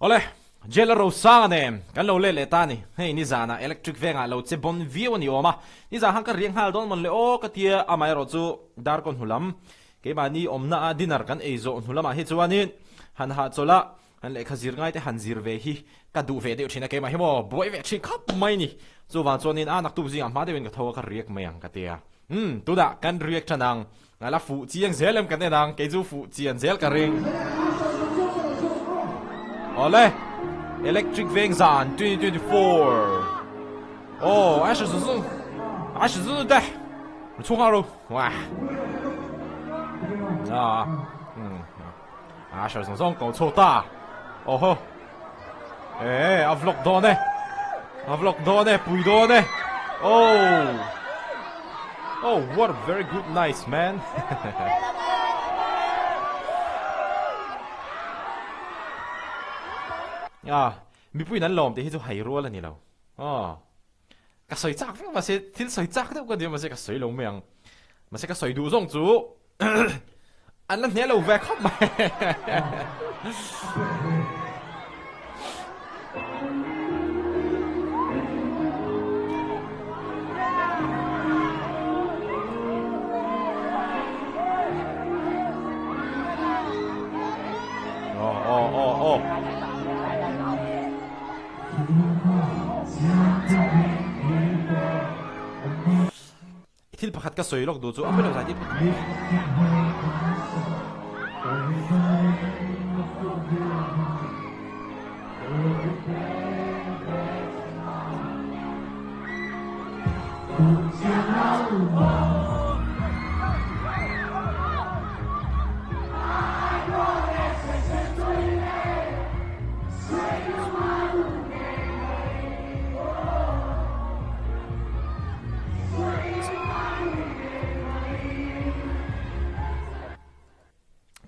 Awle, Jail a Rosanga nen kan lo let leh ta a ni. Hei nizanah electric vengah lo che bawn viau a ni awm a, nizan khan ka riak nghal dawn mawn le aw ka tia, amaherawh chu darkaw hnu lam keimahni awmna a dinner kan ei zawh hnu lamah hi chuanin han hahchawlh a, han lehkha zir ngai te han zir ve hi ka duh ve deuh thin a, keimah hi maw buai ve thin khawp mai ni. Chuvang chuanin a naktuk zingah hma deuhin ka tho a ka riak mai ang ka tia. Umm, tunah kan riak tan ang. A la fuh chiang zel em kan en ang, kei chu fuh chian zel ka ring. Awle, Electric Veng zan 2024. Oh, a hre zung zung, a hre zung te. Chhung nghal ru. Wah. Ah. Hmm. A hre zung zung ko chho ta. Oho. Eh, a vlog dawn e. A vlog dawn e, pui dawn e. Oh. Oh, what a very good nice man. Ah, mipui nan lawm te hi chu hai rual ani lo. Oh. Ka sawi chak vek mahse thil sawi chak deuh ka nia mahse ka sawi lo mai ang. Mahse ka sawi duh zawng chu An la hne lo ve khawp mai. Oh, oh, oh, oh. Thil pakhat ka sawi lawk duh chu a hmel zai tih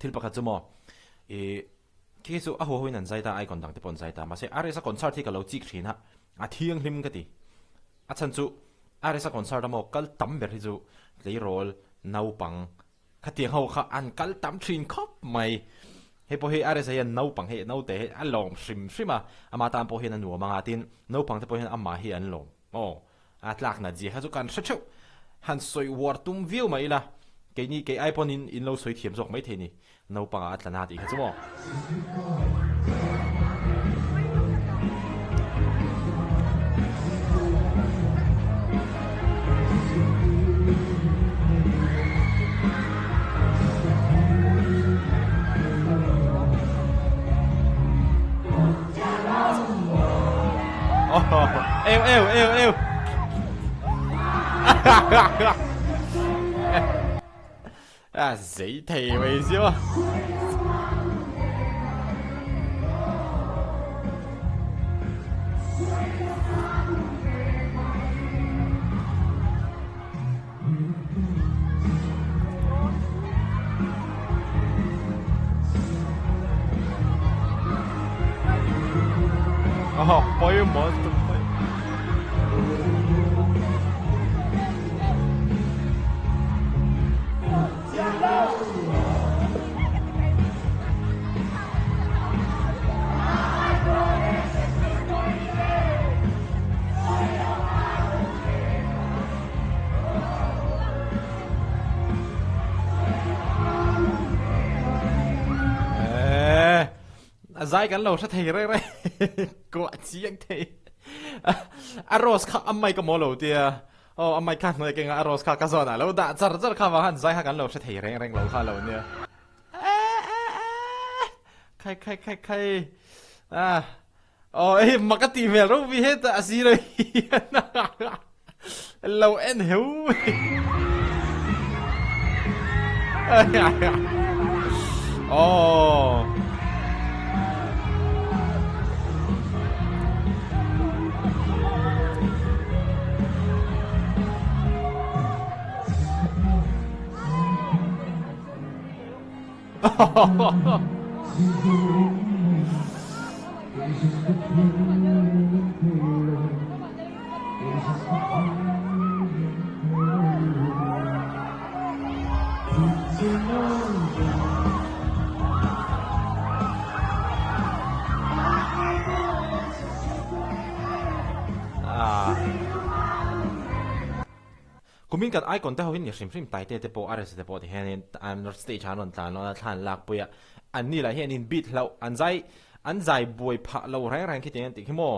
Thil pakhat chu maw ih khi chu a huahuin an zai ta icon dang te pawh an zai ta mahse RS a concert hi ka lo chik thin a a thianghlim ka ti a chhan chu RS a concert a maw kal tam ber hi chu tleirawl naupang Khatiang ho kha an kal tam thin khawp mai. Hei pawh hi RSA hian naupang hei naute hi a lawm hrim hrim a, ama tan pawh hian a nuam anga tin naupang te pawh hian amah hi an lawm. Aw, a tlak nat zia kha chu kan hre theuh. Han sawi uar tum viau mai ila, keini kei ai pawn in in lo sawi thiam zawk maithei ni, naupangah a tla na tih kha chu maw. Eu eu eu eu. A zei thei mai siam a. Oh, pawimawh tum mai. A zai kan lo hre thei reng reng kuah chiang thei a rose kha a mai ka maw lo tia Aw, a mic kha hnuai keng a, a rose kha ka zawn ah lo dah char char kha vang khan zai kha kan lo hre thei reng reng lo kha lo nia. Khai khai khai khai. Ah. Aw, hei mak a tih hmel ro vi hetah a sir ah hian lo en heu. Aw. Kumin kan icon te ho hi ni hrim hrim Taite te pawh RSA te pawh ti hianin an stage ah an rawn tlan lawn a thla an lak pui a, an ni lah hi an in beat hlauh an zai an zai buai phah lo reng reng khi tiang an tih khi maw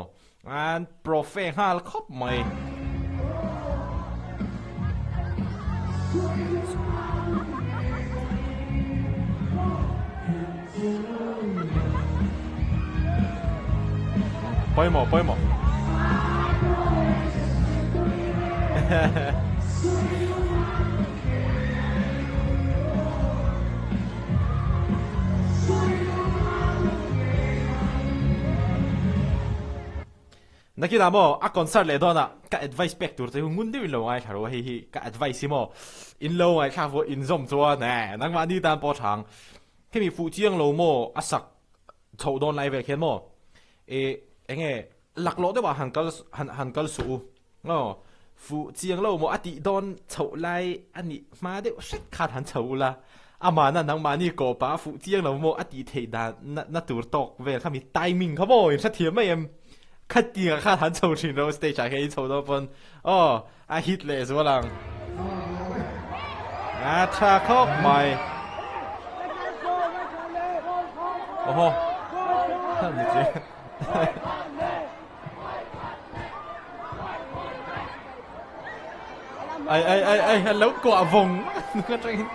an profe nghal khawp mai. Pawimawh pawimawh. Nakinah maw a concert leh dawnah ka advice pek tur che hi ngun deuhin lo ngaithla rawh hei hi ka advice hi maw in lo ngaihthlak pawh inzawm chuan eh nangmahni tan pawh a thang. Hemi fuh chiang lo maw a sak chhoh dawn lai vel khian maw eh enge laklawh deuh ah han kal han han kal suh u aw fuh chiang lo maw a tih dawn chhoh lai a nih hma deuh hret khan han chho ula amahna nangmahni kawpa a fuh chiang lo maw a tih theih dan na na tur tawk vel kha mi timing kha maw in hrethiam mai em khatiang ah khan han chho thin ro stage ah khian in chho dawn pawn aw A hit leh zual ang. A tha khawp mai. Oho. Ni che. Ai ai ai ai a lo kuah vawng. Ka tangin.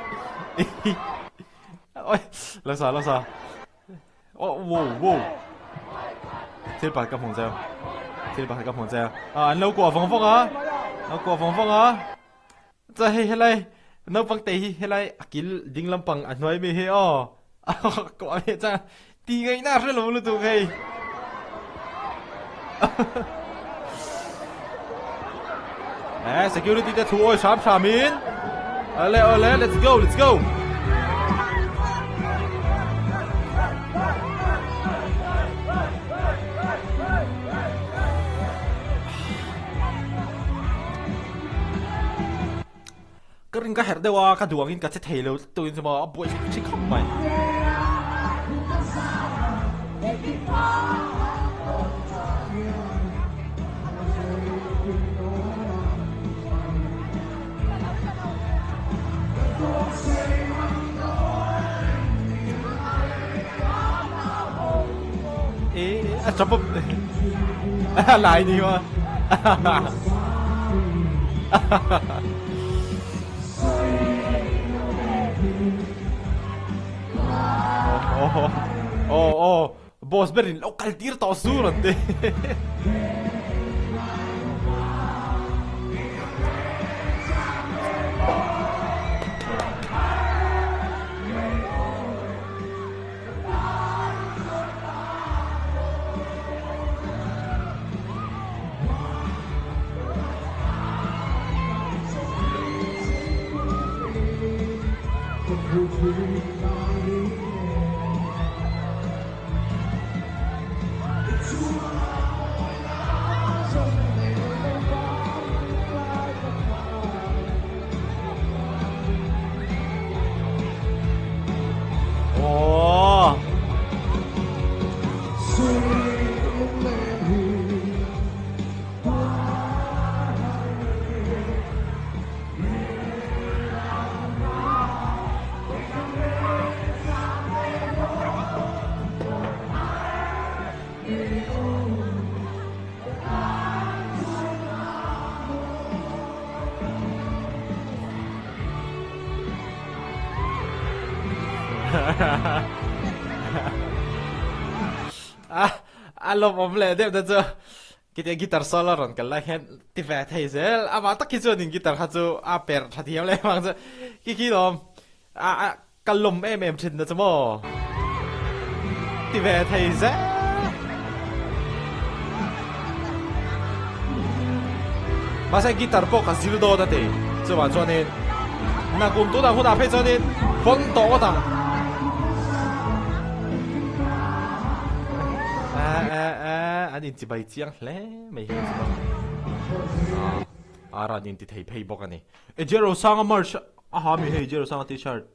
Oi, lo sa lo sa. Oh, wow, wow. Thil pakhat ka hmuh cheu. Thil pakhat ka hmuh cheu. Ah, an lo kuah vawng vawng a. Lo kuah vawng vawng a. Cha hei helai naupang te hi helai a kil ding lampang a hnuai mi hi aw. Kuah ve cha ti ngaihna hre lo lutuk hei. Eh, security te thu oi hram hram in. Ale ole, let's go, let's go. Ka ring ka herh deuh a, ka duh angin ka che thei lo tlat tuin chuan a buai thlak thin khawp mai. E a chap a lai ni ma. Oh oh boss berin lo kal tir tawh su rawn ti. Aww. A lawmawm leh deuh te chu khitia guitar solo rawn kal lai hian ti ve thei zel amah tak hi chuanin guitar kha chu a per tha thiam leh vang chu khi khi lawm a a ka lawm em em thin na chu maw ti ve thei zel. Mahse guitar pawh ka zir dawn a ti chuvang chuanin nakum tunah hunah phei chuanin pawn tawh ngawt ang. Eh eh eh an inchibai chiang hle mai hi chu maw. Ah a ran inti thei phei bawk a ni. E Jero Sanga merch a ha mi hei Jero Sanga t-shirt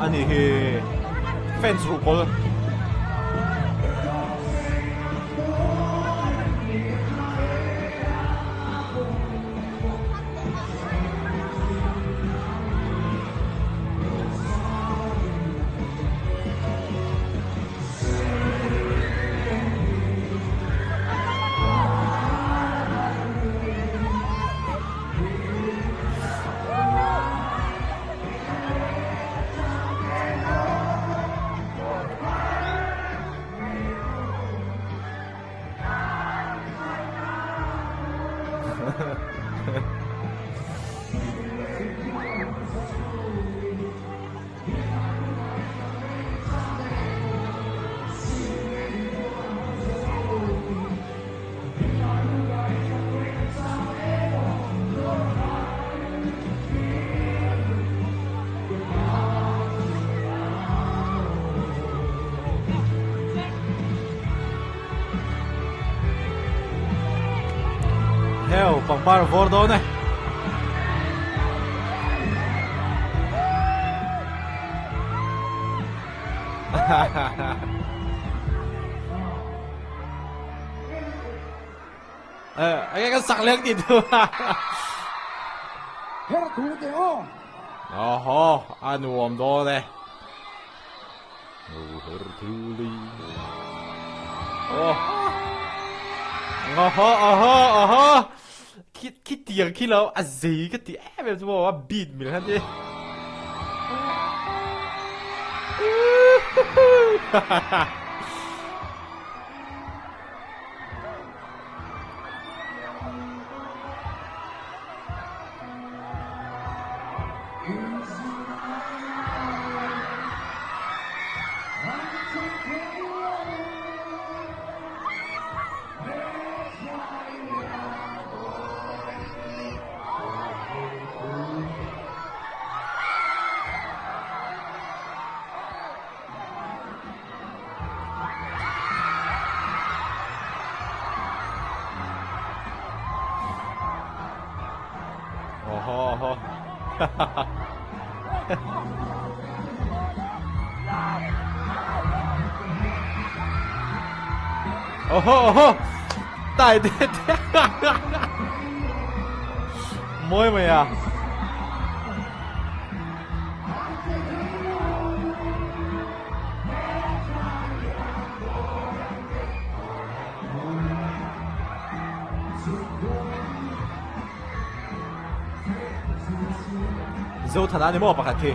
a ni hi fans ruhkawl. pangpar a vawr dawn e. Enge kan sak leng ti tu. Her thu te aw. Oho, a nuam dawn e. O her thu li. Oh. Oho, oho, oho. Khi khi tiang khi lo a zei ka ti em em chu maw a beat mil han ti. Oho oho. Oho oho. Tai te te. Mawi mai a. Zothana ni maw pakhat khi.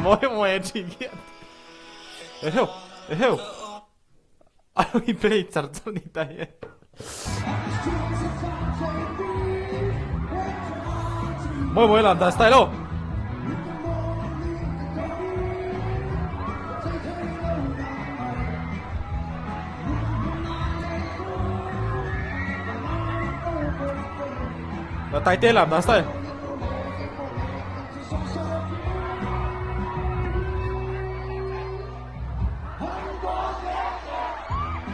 Mawi mawi a ṭhi khian. Eheu! Eheu! A lo in play char char ni ta hi. Mawi mawi lam dan style o. Taite lam dan style.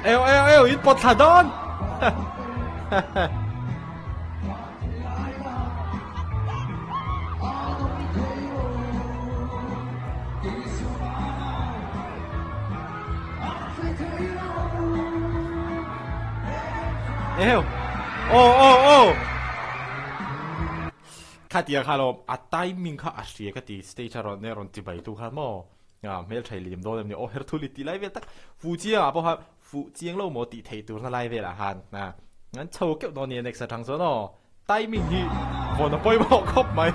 Eo eo eo in pawt thla dawn. Eo. Oh oh oh. Khatia kha lawm a timing kha a hria ka ti stage a rawn rawn ti bai tu khan maw a hmel thei liam dawn em ni aw her thul i tih lai vel tak fu chiang ah pawh kha fuh chiang lo maw tih theih tur na lai vel ah khan a an chho keuh dawn a ni next atang chuan aw timing hi vawn a pawimawh khawp mai.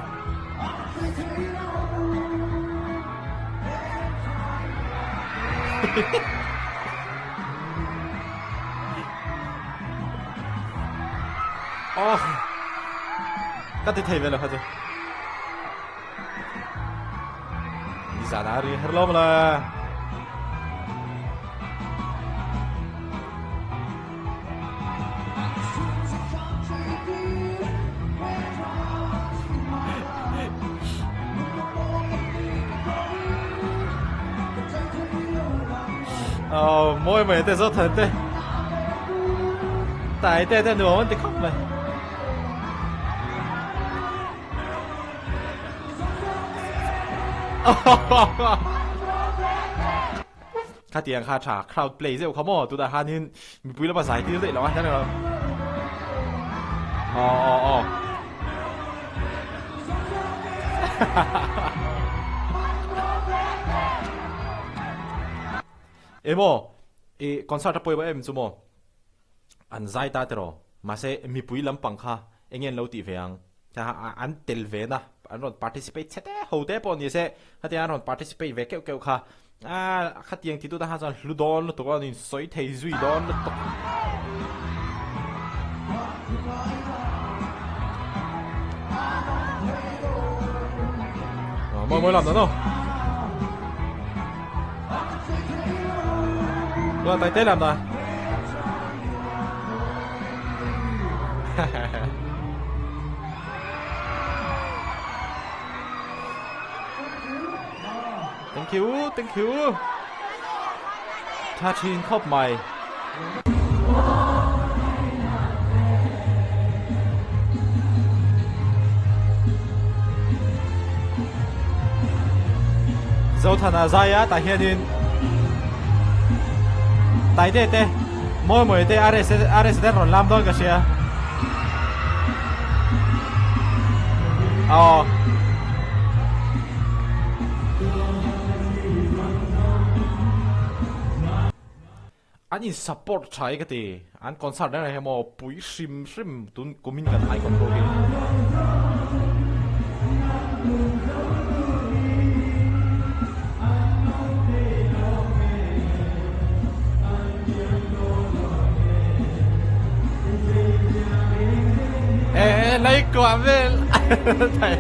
Oh. Ka ti thei ve lo kha chu. Ni zan a ri her lo mala. Oh, mawi mai te zo than te. Tai te te nuam an ti khawp mai. Khatiang kha tha crowd play zeuh kha maw tunah khanin mipui lama zai tir daih lo a hian aw aw aw Emaw i concert a pawimawh em chu maw an zai ta tiraw mahse mipui lampang kha enge an lo tih ve ang an tel ve na an rawn participate chhe te ho te pawh ni se khatiang an rawn participate ve keuh keuh kha ah khatiang ti tute kha chuan hlu dawn lutuk a an insawi thei zui dawn lutuk. Mawi mawi lam dan aw. Tuan tai te lam dan. Thank you, thank you. Tha thin khawp mai. Zothana zaia tah hianin Taite te mawi mawi te RS RS te rawn lam dawn ka hria. Aw. An in support tha hi ka ti. An concert reng reng hi maw pui hrim hrim tun kumin kan icon ho hi. Eh lấy quả vel. Thầy.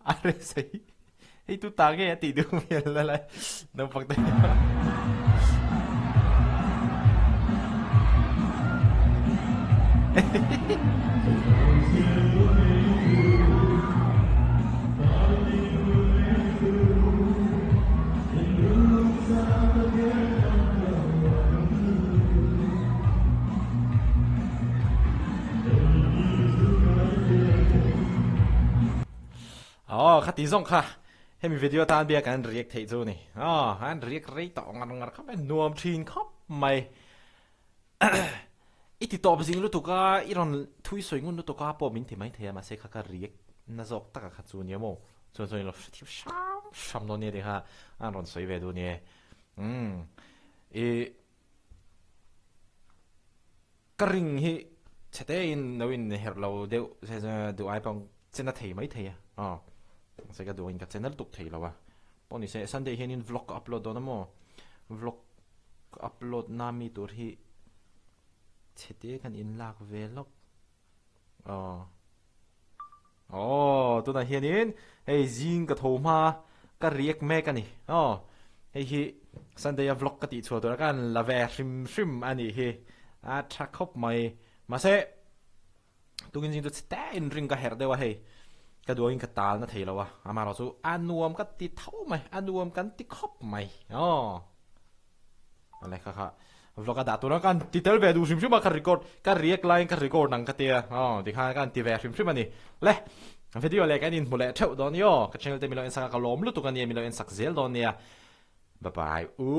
Aresa hi hei tu ta nge a tih duh hmel la lai naupang te Aw kha ti zawng kha hemi video atan biak an react theih chu ni. Aw an react rei tawh ngar ngar khawp mai nuam thin khawp mai. I ti tawp zing lutuk a i rawn thui sawi ngun lutuk a pawh min ti mai thei a mahse kha ka react na zawk taka kha chu nia maw chuan chuan i lo hrethiam hram hram dawn nia tih kha an rawn sawi ve duh nia. Umm i Ka ring hi chhe te in lo in herh lo deuh duh ai pawh chen a thei mai thei a aw mahse ka duh in ka chen a lutuk thei lo a pawh ni se Sunday hian in vlog ka upload dawn a maw vlog ka upload na mi tur hi chhe te kan in lak ve lawk aw. Aw, tunah hianin hei zing ka tho hma ka react mek a ni. Aw, hei hi Sunday a vlog ka tih chhuah turah khan la ve hrim hrim a nih hi. A tha khawp mai. Mahse, tukin zing chu chhe in ring ka herh deuh a hei. Ka duangin ka tal na thei lo a, amaherawh chu a nuam ka ti tho mai, a nuam kan ti khawp mai. Aw. Awle kha kha vlog a dah tura ka ti tel ve duh hrim hrim a ka record ka react laiin ka record ang ka tia aw tikhan ka ti ve hrim hrim a ni le video leh kan inhmu leh theuh dawn i aw ka channel te milo en sak a ka lawm lutuk a nia milo en sak zel dawn nia bye bye u.